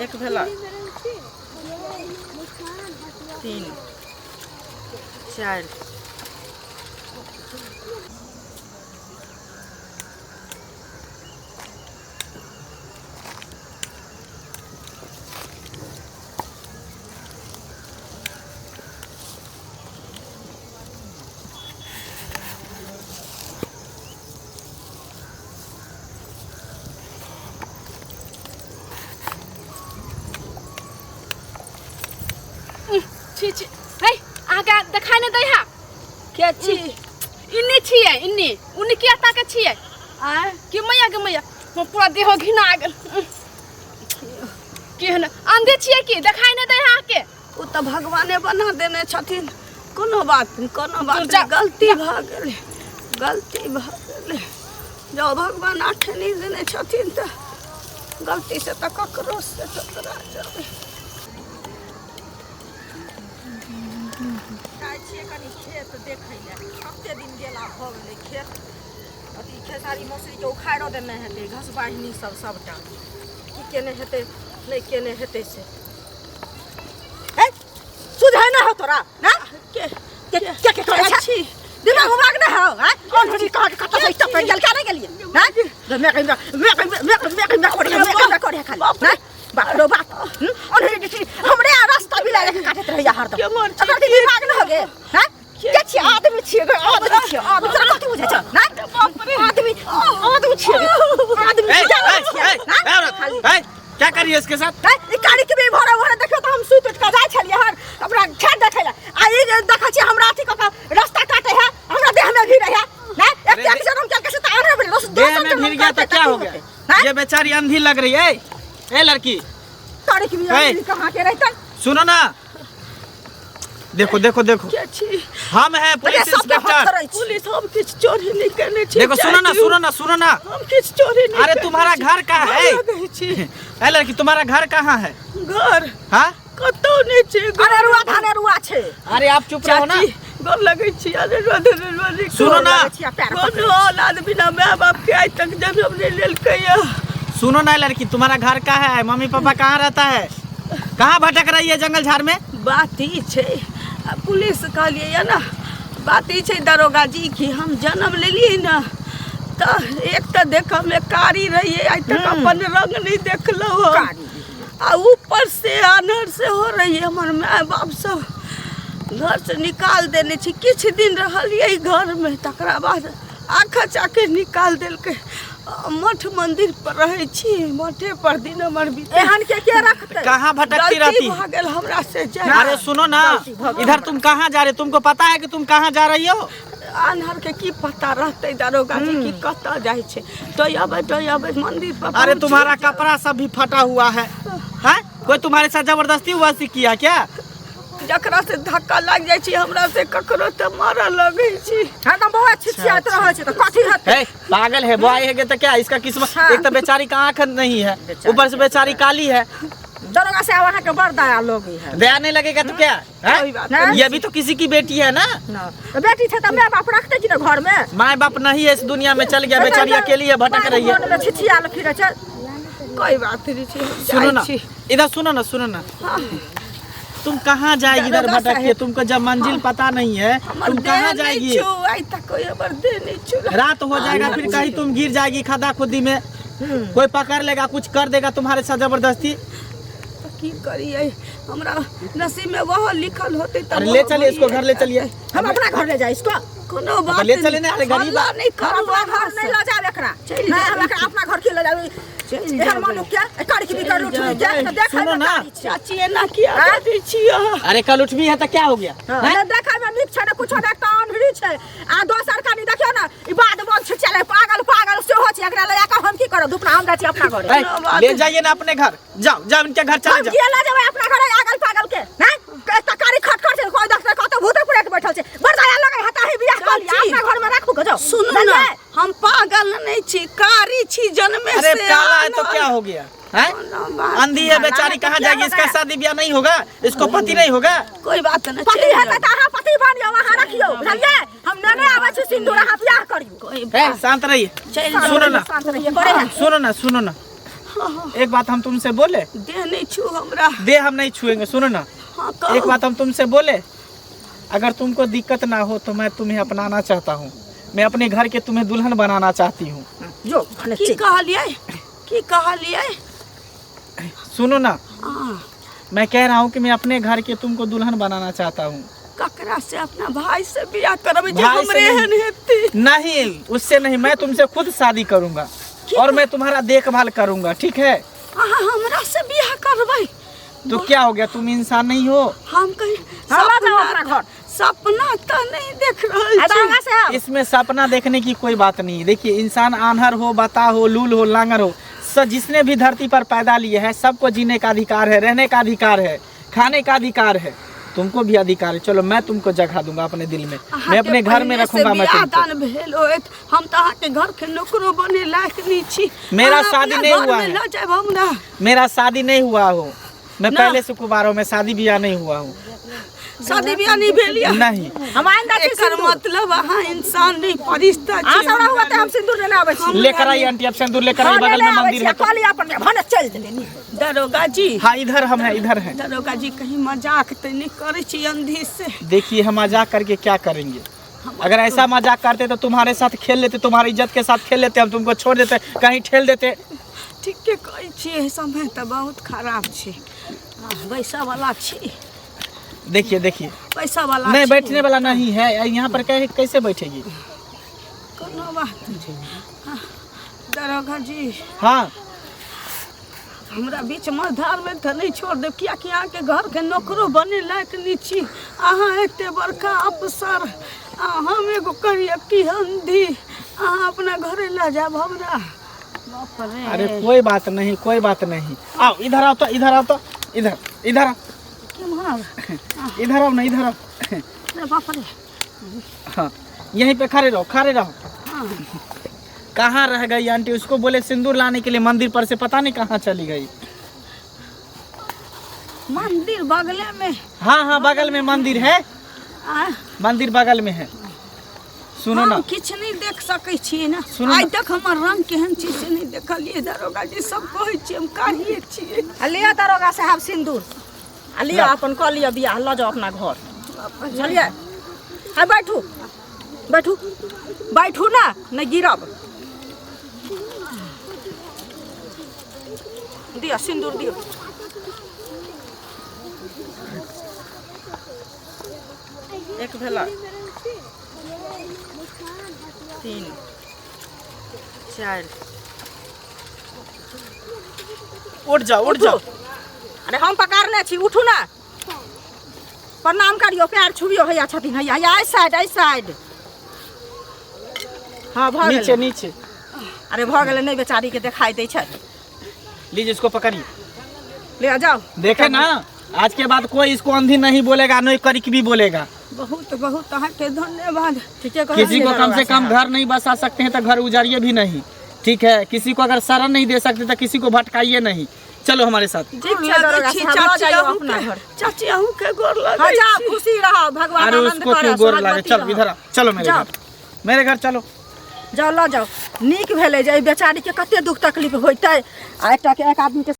एक भेला तीन चारि। छी छी हे, अहाँके देखाइ नहि दै है। के छी? इन्ने छियै, इन्ने उन्ने किया ताके छियै? आँय? कि मैया गे मैया, हम पूरा देह घिना गेल। केहन अंधे छियै कि देखाइ नहि दै है अहाँके? ओ तऽ भगवाने बना देने छथिन। कोनो बात नहि, कोनो बात जा। नहि, गलती भऽ गेलै, गलती भऽ गेलै। जँ भगवान आँखि नहि देने छथिन तऽ गलतीसँ तऽ ककरो से टकरा जेबै। जाइ छियै कनि खेत देखै लए, कते दिन गेला भऽ गेलै खेत। अथी खेसारी मौसरीके उखाड़ो देने हेतै घसबाहिनी सब सबटा, की केने हेतै नहि केने हेतै से। हे, सुझै ना हो तोरा ना? के के के के करै छी? दिमाग उमाग ना हो? हैं, ऑलरेडी कहाँ के कतऽ से टप गेल, क्या नहीं गेलियै? हैं, मैं मैं मैं मैं मैं मैं करे मैं मैं करे खाली ना, बाप रो बाप। ऑलरेडी हमरे रास्ता भी लागे काटैत रहैया हरदम। के मर छी? अगर दिमाग ना हो गे? हैं, के छी? आदमी छियै गे, आदमी छियै, आदमी। तोरा कथी बुझै छ ना? आदमी आदमी छियै गे, आदमी ए, छियै, ए, ए, ना? ए, औरत, ए, क्या कर रही है इसके साथ? हैं, ई गाड़ी के भी भरा भरा देखियो तऽ हम सुति उठि कऽ जाइ छलियै हन अपना खेत देखै लए, आ ई जे देखै छियै हमरा अथी कऽ कऽ रास्ता काटे है, हमरा देह में भिड़ै है ना। एक अरे एक जनम केलकै से तऽ आने भेलै, देह दोसर में जनम भिड़ गया तो करतै क्या तऽ हो की गया? होतै? हैं? ये बेचारी अंधी लग रही है। ए लड़की, तारे की भी ए। कहाँ के रहतन? सुनो ना, देखो देखो देखो, के छी? हम हैं पुलिस सबके हाथ इंस्पेक्टर। धरै छी। पुलिस, हम किछु चोरी नहि केने छी। देखो, सुनो ना, चाची, सुनो ना, सुनो ना, हम किछु चोरी नहि अरे केने तुम्हारा छी। घर कहाँ है? गोर लगै छी। ए लड़की, तुम्हारा घर कहाँ है? घर हाँ, कतौ नहि छै। अरे रुआ धाने रुआ छै। अरे आप चुप रहो ना। चाची, गोर लगै छी। अरे रुआ धाने रुआ नहि। सुनो ना। लगै छी आ पैर पकड़ै। कोनो औलाद बिना माय बाप के आइ तक जन्म नहि लेलकै। सुनो ना लड़की, तुम्हारा घर कहाँ है? मम्मी पापा कहाँ रहता है? कहाँ भटक रही है जंगल झाड़ में? बात ई छै आ पुलिस कहलियै यऽ ने, बात ई छै दरोगा जी कि हम जन्म लेलियै ने तऽ एक तऽ देखऽमे कारी रहियै, आइ तक अपन रंग नहि देखलहुँ हम। कारी। आ ऊपर से आन्हर सेहो रहियै। हमर माय बाप सब घरसँ निकाल देने छै। किछु दिन रहलियै घरमे, तकरा बाद आखा चाके निकाल देलकै। आ मठ मंदिर पर रहै छी, मठे पर दिन हमर बीते। एहन के के रखतै? कहाँ भटकती गलती रहती? भऽ गेल हमरा से जाय। अरे सुनो ना, गलती भऽ गेल। इधर तुम कहाँ जा रहे? तुमको पता है कि तुम कहाँ जा रही हो? आन्हर के की पता रहतै दरोगा जी कि कतऽ जाइ छै? तो अबै तो अबै मंदिर पर अरे पहुँच तुम्हारा जाउ। कपड़ा सब भी फटा हुआ है, हैं? कोई तुम्हारे साथ जबरदस्ती हुआ से किया क्या? जकरा से धक्का लागि जाइ छै हमरा से ककरो तऽ मारऽ लगै छी। हरदम बहुत छिछियाइत रहै छै तऽ कथी हेतै? है, पागल है वो आएगा तो क्या इसका किस्मत? हाँ। एक तो बेचारी का आंख नहीं है, बेचारी ऊपर से बेचारी काली है। दरोगा साहब, अहाँके बड़ दया लोगी है। दया नहीं लगेगा तो क्या है? कोई बात नहीं। ये भी तो किसी की बेटी है ना। ना तऽ बेटी छै तऽ माय बाप रखतै कि ने घरमे? माए बाप नहीं है, इस दुनिया में चल गया, बेचारी अकेली है, भटक रही है। में छिछियाल फिरै छै। कोई बात नहीं छै, हम सुनो जाइ ना, छी। इधर सुनो ना, सुनो ना, तुम कहाँ जाएगी इधर दरोगा भटक के? साहेब। तुमको जब मंजिल पता नहीं है, हमर तुम देह कहाँ नहि जाएगी? छू, आइ तक कोई हमर देह नहि छू। रात हो जाएगा, फिर कहीं तुम गिर जाएगी खदा खुदी में, कोई पकड़ लेगा, कुछ कर देगा तुम्हारे साथ जबरदस्ती। तऽ की करियै, हमरा नसीब में वह लिखल होतै तऽ अरे ले चलिए इसको, घर ले चलिए। हम अपना घर ले जाए इसको? कोनो बात ले चलिए ना, अरे गरीब हल्ला नहि हम करू। अपना घर अहाँ नहीं लऽ जायब एकरा। चलि नहीं, जायब। हम एकरा अपना घर के लऽ जायब? चलि एहन जायब। मनुख के कर के भी कर उठबी के तऽ देखै सुनो मे ना। कारी छै। चाची, एना किया बजै छी अहाँ? अरे कल उठबी है तो क्या हो गया? हैं? ने देखै मे नीक छै ने कुछो ने, एकटा अन्हरी छै आ दोसर कनी देखियौ ने ई बाद बोल छै चले पागल पागल सेहो छै। एकरा लऽ जाकऽ हम की करब दुपना? हम जाइ छी अपना घर। ए, ले जाइए ना अपने घर, जाओ जाओ, इनके घर चले हम जाओ। किया लऽ जेबै अपना घर आगल पागल के? नहीं, एकटा कारी खटखट छै, कोई देखतै कतौ भूत प्रेत बैठल छै। बड़ दया लगै है ताही बियाह कऽ लिअ, चाची। अपना घर मे राखू के जाओ। सुनू ना, बुझलियै? हम पागल नहीं छी, कारी छी जन्मे अरे से। काला है तो आनल। क्या हो गया है? कोनो बात अंधी है बेचारी, कहाँ क्या जाएगी? हो इसका गया? शादी ब्याह नहीं होगा, इसको पति नहीं होगा। कोई बात नहीं, पति चलि हेतै जाउ। तऽ अहाँ पति बनियौ, अहाँ रखियौ, बुझलियै? हम नेने आबै छी सिन्दूर, अहाँ बियाह करियौ। कोई ए, बात शांत रहिए। चलि जाउ। सुनो ना, शांत रहिए, करे है। सुनो ना, सुनो ना, एक बात हम तुमसे बोले। देह नहीं छू हमरा। दे हम नहीं छुएंगे, सुनो ना। हाँ, कहू। एक बात हम तुमसे बोले, अगर तुमको दिक्कत ना हो तो मैं तुम्हें अपनाना चाहता हूँ, मैं अपने घर के तुम्हें दुल्हन बनाना चाहती हूँ। जो भने की चलि। कहलियै? की कहलियै? सुनो ना, हाँ। मैं कह रहा हूँ कि मैं अपने घर के तुमको दुल्हन बनाना चाहता हूँ। ककरा से? अपना भाई से बियाह करबै जे भाई से हमरे नहीं। एहन हेतै? नहीं, उससे नहीं, मैं तुमसे खुद शादी करूंगा और मैं तुम्हारा देखभाल करूंगा, ठीक है? अहाँ हमरा से बियाह करबै? तो क्या हो गया, तुम इंसान नहीं हो? हम कहीं हाँ, लऽ जाओ सपना अपना घर। सपना तऽ नहीं देख रहल आ छी। आगाँ से आउ। इसमें सपना देखने की कोई बात नहीं। देखिए, इंसान आन्हर हो, बता हो, लूल हो, लांगर हो, जिसने भी धरती पर पैदा लिए है सबको जीने का अधिकार है, रहने का अधिकार है, खाने का अधिकार है। तुमको भी अधिकार है। चलो, मैं तुमको जगह दूंगा अपने दिल में, मैं अपने घर में अहाँके रखूंगा मैं पहिले से बियाह तुमको। दान भेल होयत, हम तऽ अहाँके घर के नौकरो बने लायक नहि छी। मेरा अहाँ शादी अपना नहीं घर हुआ में है। लऽ जायब हमरा? मेरा शादी नहीं हुआ हो, मैं ना। पहले से कुमार हूँ, मैं शादी ब्याह नहीं हुआ हूँ। शादी बियाह नहि भेल यऽ? नहीं। हम आनि दै छी एकर सिन्दूर। मतलब अहाँ इंसान नहि, फरिश्ता अहाँ छी। सब हुआ तऽ हम सिन्दूर लेने आबै छी। लेकर आई आंटी, अब सिंदूर लेकर आई, हाँ, बगल लेने में आबै मंदिर छी, है आ तो। कहली अपन भने चलि जेबै नीक। दरोगा जी। हाँ, इधर हम हैं, इधर हैं। दरोगा जी, कहीं मजाक तऽ नहि करै छी अंधी से? देखिए, हम मजाक करके क्या करेंगे? अगर ऐसा मजाक करते तो तुम्हारे साथ खेल लेते, तुम्हारी इज्जत के साथ खेल लेते, हम तुमको छोड़ देते, कहीं ठेल देते। ठीके कहै छियै, समय तऽ बहुत खराब छै। पैसा वाला छी। देखिए देखिए। पैसा वाला नहीं, छी। बैठने वाला नहीं है यहाँ पर, कैसे बैठेगी? कोनो बात नहि। हाँ, दरोगा जी। हाँ। हमरा बीच मझधारमे तऽ नहि छोड़ देब, कियाकि अहाँके घरके नौकरो बने लायक नहि छी। अहाँ एते बड़का अफसर आ हम एगो करियकी अंधी, अहाँ अपना घरे लऽ जायब हमरा? बाप रे। अरे कोई बात नहीं, कोई बात नहीं, आओ इधर आओ तो, इधर आओ तो, इधर इधर आओ। केम्हर? इधर आओ ना, इधर आओ। अरे बाप रे। हाँ, यहीं पे खड़े रहो, खड़े रहो। हाँ। कहाँ रह गई आंटी? उसको बोले सिंदूर लाने के लिए मंदिर पर से, पता नहीं कहाँ चली गई। मंदिर बगले में? हाँ हाँ, बगल में मंदिर है। आ, मंदिर बगल में है। सुनो ना। हम किछु नहि देख सकै छियै ने। सुनू आइ ना। तक हमर रंग केहन छै से नहि देखलियै दरोगा जी। सब कहै छियै हम काढ़िए छियै। आ लिअ दरोगा साहब सिन्दूर, आ लिअ अपन कऽ लिअ बियाह, लऽ जाउ अपना घर, बुझलियै? हाँ, बैठू बैठू बैठू ना, नहि गिरब। दिअ सिन्दूर दियौ। एक भेला, तीन, चारि। उठ जाओ, उठ जाओ। अरे हम पकड़ने छी, उठू ना। प्रणाम करियौ, पैर छुबियौ। हैया छथिन, हैया हैया, एहि साइड, एहि साइड। हाँ, भऽ नीचे। गेलै। नीचे। अरे भऽ गेलै, नहि बेचारीके देखाइ दै छै। लीजिए, इसको पकड़िए। ले जाओ। देखे ना, आज के बाद कोई इसको अंधी नहीं बोलेगा, नहीं करिक भी बोलेगा। बहुत बहुत अहाँके धन्यवाद। ठीके कहै किसी छियै को कम दरोगा से कम साहब। घर नहीं बसा सकते हैं तो घर उजाड़िए भी नहीं, ठीक है? किसी को अगर शरण नहीं दे सकते तो किसी को भटकाइए नहीं। चलो हमारे साथ। ठीक गोर छै लगै दरोगा छी साहब, लऽ चाची। जाइयौ अपना अहूँके घर। चाची, अहूँके गोर हाँ, लगै जाओ, छी। खुशी रहो, भगवान अरे आनंद उसको करे, क्यों गोर लागे? सोहागवती चलो रहो। इधर आओ, चलो मेरे जाओ। घर, मेरे घर चलो। जाओ, लऽ जाओ। नीक भेलै जे एहि बेचारीके कते दुख तकलीफ होइतै आ एकटाके एक आदमीके।